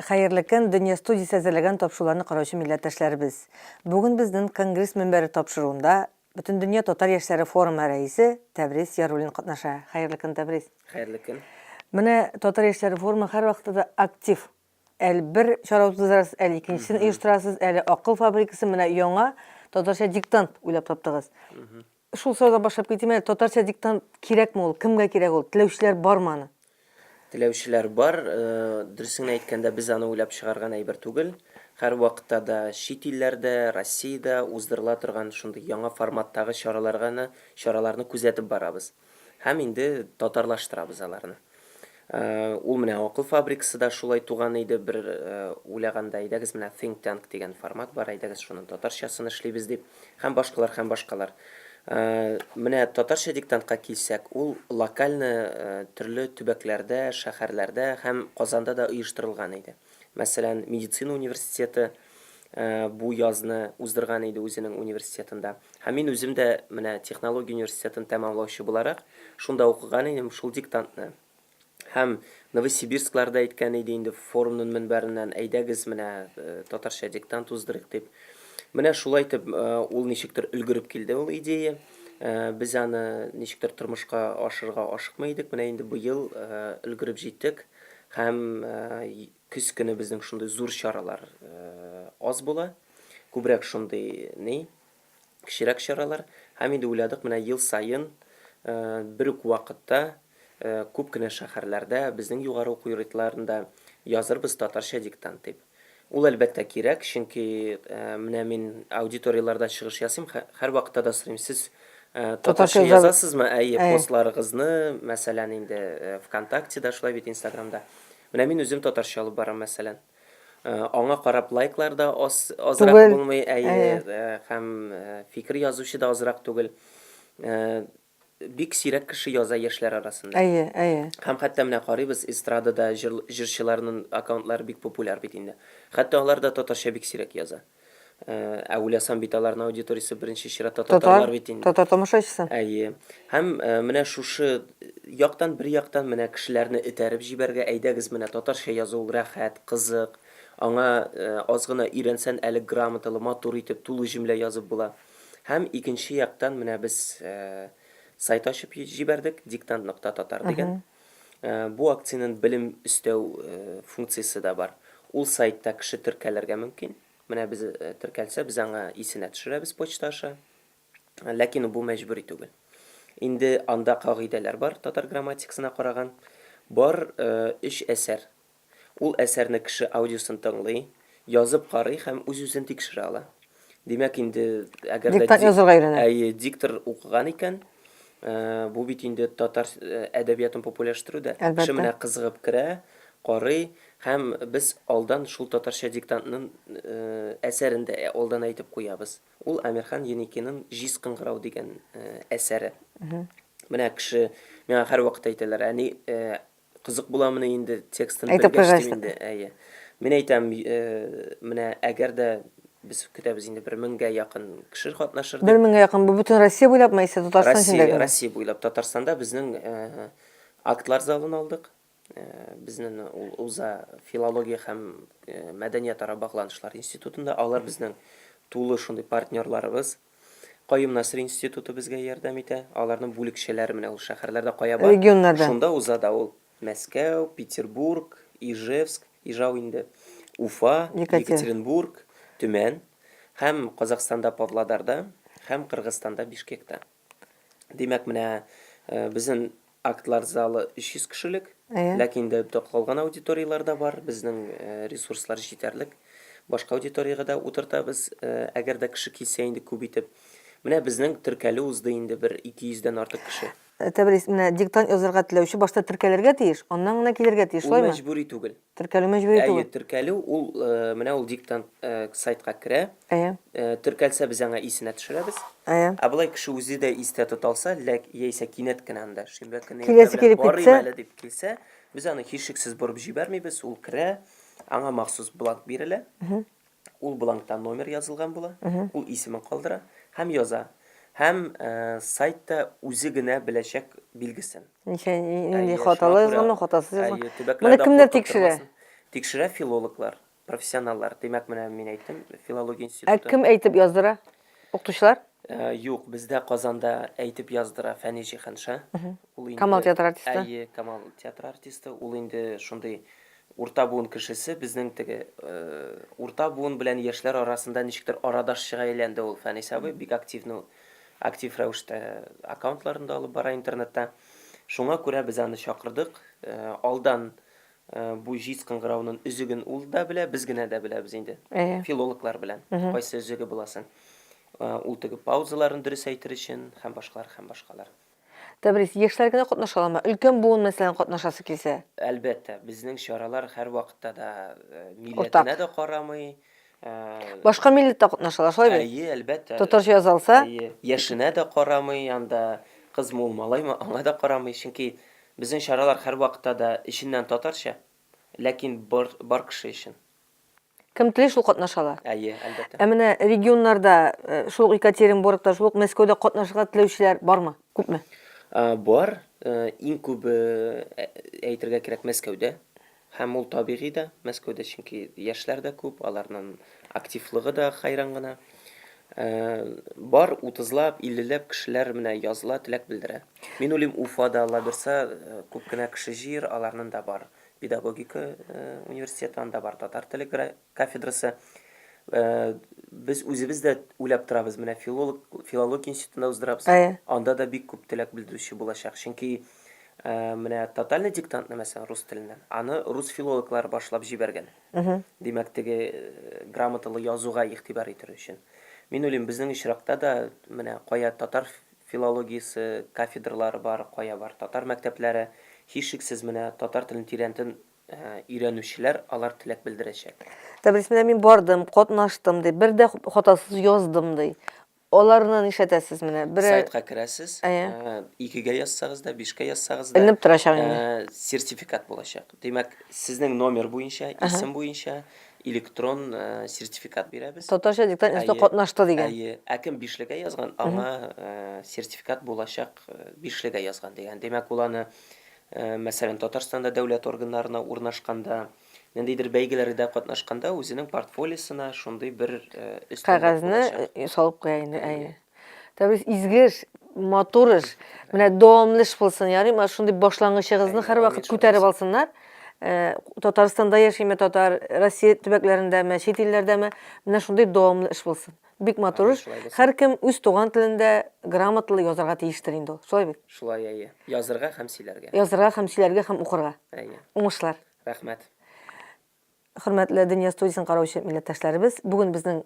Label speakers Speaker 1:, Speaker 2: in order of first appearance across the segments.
Speaker 1: Хәерле көн, Дөнья студиясе әзерләгән тапшыруларны караучы милләттәшләребез. Бүген безнең Конгресс мөнбәре тапшыруында Бөтендөнья татар яшьләре форумы рәисе Тәбрис Яруллин катнаша. Хәерле көн, Тәбрис.
Speaker 2: Хәерле көн.
Speaker 1: Менә татар яшьләре форумы һәрвакытта да актив. Әле бер чара уздырасыз, әле икенчесен оештырасыз, әле акыл фабрикасы, менә яңа татарча диктант уйлап таптыгыз. Шул сораудан башлап китим әле, татарча диктант кирәкме ул, кемгә кирәк ул, теләүчеләр бармы аны?
Speaker 2: Теләүчеләр бар. Дөресен генә әйткәндә, без аны уйлап чыгарган әйбер түгел. Һәрвакытта да чит илләрдә, Россиядә уздырыла торган шундый яңа форматтагы чараларганы, чараларны күзәтеп барабыз. Һәм инде татарлаштырабыз аларны. Ул менә Акыл фабрикасы да шулай туган иде, бер уйлаганда, әйдәгез менә Think Tank дигән формат бар, әйдәгез шуның татарчасын эшлибез дип, һәм башкалар, һәм башкалар. Менә татарча диктантка килсәк, ул локально төрле төбәкләрдә, шәһәрләрдә һәм Казанда да оештырылган иде. Мәсәлән, медицина университеты бу язны уздырган иде үзенең университетында. Һәм мин үзем дә менә технология университетын тәмамлаучы буларак, шунда укыган идем шул диктантны. Һәм Новосибирсклар да әйткән иде инде форумның мөнбәреннән, әйдәгез менә татарча диктант уздырыйк дип. Менә шулай итеп ул ничектер өлгереп килде ул идея. Без аны ничектер тормышка ашырырга ашыкмый идек. Менә инде быел өлгереп җиттек. Һәм көз көне безнең шундый зур чаралар аз була. Күбрәк шундый ни, кечерәк чаралар. Һәм инде уйладык, менә ел саен бер үк вакытта күп кенә шәһәрләрдә, безнең югары уку йортларында язырбыз татарча диктант дип. Ул, әлбәттә, кирәк, чөнки менә мин аудиторияләрдә чыгыш ясыйм, һәрвакытта да сорыйм, сез татарча язасызмы? Әйе, постларыгызны, мәсәлән, инде ВКонтактеда, шулай бит, Инстаграмда. Менә мин үзем татарча алып барам, мәсәлән. Аңа карап лайклар да аз, азрак
Speaker 1: Түгел.
Speaker 2: булмый, әйе, һәм фикер язучы да азрак түгел. Бик сирәк кеше яза яшьләр арасында.
Speaker 1: Әйе, әйе.
Speaker 2: Һәм хәтта менә карыйбыз, эстрадада җыр, җырчыларның аккаунтлары бик популяр бит инде. Хәтта алар да татарча бик сирәк яза. Ә уйласам бит аларның аудиториясе беренче чиратта
Speaker 1: Татар,
Speaker 2: татарлар бит инде.
Speaker 1: татар тамашачысы.
Speaker 2: Әйе. Һәм менә шушы яктан, бер яктан менә кешеләрне этәреп җибәргә, әйдәгез менә татарча язу ул рәхәт, кызык. Аңа аз гына өйрәнсән әле грамоталы, матур итеп, тулы җөмлә язып була. Һәм икенче яктан менә без сайт ачып җибәрдек, диктант нокта татар дигән. Бу акциянең белем өстәү функциясе дә бар. Ул сайтта кеше теркәлергә мөмкин. Менә без теркәлсә, без аңа исенә төшерәбез почта аша. Ләкин бу мәҗбүри түгел. Инде анда кагыйдәләр бар, татар грамматикасына караган. Бар өч әсәр. Ул әсәрне кеше аудиосын тыңлый, язып карый һәм үз-үзен тикшерә ала. Димәк, инде әгәр дә
Speaker 1: Диктант язырга өйрәнә.
Speaker 2: Әйе, диктор укыган икән, бу бит инде татар әдәбиятын популярлаштыру да.
Speaker 1: Әлбәттә.
Speaker 2: Кеше менә кызыгып керә, карый һәм без алдан шул татарча диктантның әсәрен дә алдан әйтеп куябыз. Ул Әмирхан Еникиның Җиз кыңгырау дигән әсәре. Менә кеше миңа һәрвакыт әйтәләр, әни, Кызык буламыни инде текстын
Speaker 1: Әйтеп
Speaker 2: белгәч
Speaker 1: куйгач
Speaker 2: дим инде, әйе. Мин әйтәм, менә әгәр дә без көтәбез инде бер меңгә якын кеше катнашыр
Speaker 1: Бер
Speaker 2: дип.
Speaker 1: меңгә якын, бу бөтен Россия буйлапмы яисә Татарстан эчендә
Speaker 2: Россия,
Speaker 1: генә?
Speaker 2: Россия буйлап. Татарстанда безнең актлар залын алдык. Безнең ул уза филология һәм мәдәниятара багланышлар институтында. Алар безнең тулы шундый партнерларыбыз. Каюм Насыйри институты безгә ярдәм итә. Аларның бүлекчәләре менә ул шәһәрләрдә кая бар?
Speaker 1: Регионнарда.
Speaker 2: Шунда уза да ул. Мәскәү, Петербург, Ижевск, Ижау инде, Уфа, Екатеринбург, Төмән һәм Казахстанда Павлодарда һәм Кыргызстанда Бишкекта. Димәк, менә безнең Актлар залы 300 кешелек, ләкин инде калган аудиторияләр дә бар, безнең ресурслар җитәрлек. Башка аудиториягә дә утыртабыз, әгәр дә кеше килсә инде күп итеп. Менә безнең теркәлү узды инде бер 200 дән артык кеше.
Speaker 1: Тәбрис, менә диктант язарга теләүче башта теркәлергә тиеш, аннан гына килергә тиеш,
Speaker 2: Ул
Speaker 1: шулаймы?
Speaker 2: мәҗбүри түгел.
Speaker 1: Теркәлү мәҗбүри
Speaker 2: Әйе,
Speaker 1: түгел.
Speaker 2: теркәлү ул менә ул диктант сайтка керә.
Speaker 1: Әйе.
Speaker 2: Теркәлсә без аңа исенә төшерәбез.
Speaker 1: Әйе.
Speaker 2: Ә болай кеше үзе дә истә тота алса, ләк яисә кинәт кенә анда шимбә көне иртә
Speaker 1: Киләсе
Speaker 2: белән
Speaker 1: килеп
Speaker 2: барыйм
Speaker 1: китсә.
Speaker 2: әле дип килсә, без аны һичшиксез борып җибәрмибез, ул керә, аңа махсус бланк бирелә. Ул бланкта номер язылган була, ул исемен калдыра һәм яза. Һәм сайтта үзе генә беләчәк билгесен.
Speaker 1: Ничә, нинди хаталы язганмы, хатасыз язган.
Speaker 2: Әйе,
Speaker 1: Моны
Speaker 2: төбәкләрдә
Speaker 1: кемнәр
Speaker 2: куркып
Speaker 1: тикшерә?
Speaker 2: тормасын. Тикшерә филологлар, профессионаллар. Димәк, менә мин әйттем, филология институты.
Speaker 1: Ә кем әйтеп яздыра? Укытучылар?
Speaker 2: Э, юк, бездә Казанда әйтеп яздыра Фәни Җиһанша.
Speaker 1: Ул инде Камал театры артисты.
Speaker 2: Әйе, Камал театры артисты. Ул инде шундый урта буын кешесе, безнең теге э, урта буын белән яшьләр арасында ничектер арадашчыга әйләнде ул Фәнис абый, бик активны актив рәвештә аккаунтларын да алып бара интернетта. Шуңа күрә без аны чакырдык. Э, алдан Бу җиз кыңгыраунын өзеген ул да белә, без генә дә беләбез инде.
Speaker 1: Әйе.
Speaker 2: Филологлар белән кайсы өзеге буласын. Ул теге паузаларын дөрес әйтер өчен һәм башкалар һәм башкалар.
Speaker 1: Тәбрис, яшьләр генә катнаша аламы? Өлкән буын, мәсәлән, катнашасы килсә?
Speaker 2: Әлбәттә, безнең чаралар һәрвакытта да милләтенә дә карамый.
Speaker 1: Башка милләт тә катнаша ала, шулай бит?
Speaker 2: Әйе, әлбәттә.
Speaker 1: Татарча яза алса?
Speaker 2: Әйе. Яшенә дә карамый, анда кызмы ул, малаймы, аңа да карамый. Чөнки Безнең чаралар һәрвакытта да эченнән татарча, ләкин бар, бар кеше өчен.
Speaker 1: Кем тели, шул катнаша ала.
Speaker 2: Әйе, әлбәттә.
Speaker 1: Ә менә регионнарда, шул ук Екатеринбургта, шул ук Мәскәүдә катнашырга теләүчеләр бармы? Күпме?
Speaker 2: Бар. Иң күбе, әйтергә кирәк, Мәскәүдә. Һәм ул табигый да, Мәскәүдә, чөнки яшьләр дә күп, аларның активлыгы да хәйран гына. Бар, утызлап, иллеләп кешеләр менә языла, теләк белдерә. Мин уйлыйм, Уфада, Алла бирса, күп кенә кеше җыер, аларның да бар педагогика университеты, анда бар татар теле кафедрасы. Без үзебез дә уйлап торабыз, менә филолог, филология институтында уздырабыз. Анда да бик күп теләк белдерүче булачак. Чөнки менә тотальный диктантны, мәсәлән, рус теленнән, аны рус филологлары башлап җибәргән. Димәк, теге грамоталы язуга игътибар итер өчен. Мин уйлыйм, безнең очракта да менә кая татар филологиясе кафедралары бар, кая бар татар мәктәпләре, һичшиксез менә татар телен тирәнтен өйрәнүчеләр алар теләк белдерәчәк.
Speaker 1: Тәбрис, менә мин бардым, катнаштым, ди, бер дә хатасыз яздым, ди. Аларны нишләтәсез менә?
Speaker 2: Бер Сайтка керәсез, икегә язсагыз да, бишкә язсагыз да,
Speaker 1: Эленеп торачак инде.
Speaker 2: Сертификат булачак. Димәк, сезнең номер буенча, исем буенча электрон сертификат бирәбез.
Speaker 1: Татарча диктант институты катнашты дигән.
Speaker 2: Әйе. Ә кем бишлегә язган, аңа сертификат булачак бишлегә язган дигән. Димәк, ул аны, мәсәлән, Татарстанда дәүләт органнарына урнашканда, Ниндидер бәйгеләрдә катнашканда үзенең портфолиосына шундый бер
Speaker 1: өстенлек Кәгазьне булачак. салып куя инде, әйе. Тәбрис, изге эш, матур эш. Менә дәвамлы эш булсын, ярыймы? Шундый башлангычыгызны һәрвакыт күтәреп алсыннар. Татарстанда яшиме татар, Россия төбәкләрендәме, чит илләрдәме, менә шундый дәвамлы эш булсын. Бик матур эш. Һәркем үз туган телендә грамоталы язарга тиештер инде ул. Шулай бит?
Speaker 2: Шулай, әйе. Язырга һәм сөйләргә.
Speaker 1: Язырга һәм сөйләргә һәм укырга.
Speaker 2: Әйе.
Speaker 1: Уңышлар.
Speaker 2: Рәхмәт.
Speaker 1: Хөрмәтле Дөнья студиясен караучы милләттәшләребез, бүген безнең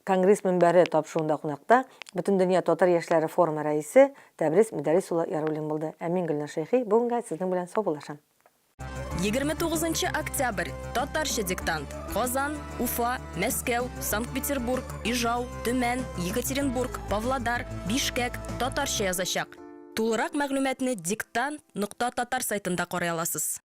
Speaker 1: Конгресс мөнбәре тапшыруында кунакта Бөтендөнья татар яшьләре форумы рәисе Тәбрис Мөдәррис улы Яруллин булды. Ә мин Гөлназ Шәйхи бүгенгә сезнең белән саубуллашам.
Speaker 3: 29 нчы октябрь, Татарча диктант. Казан, Уфа, Мәскәү, Санкт-Петербург, Ижау, Төмән, Екатеринбург, Павлодар, Бишкәк татарча язачак. Тулырак мәгълүматны диктант нокта татар сайтында карый аласыз.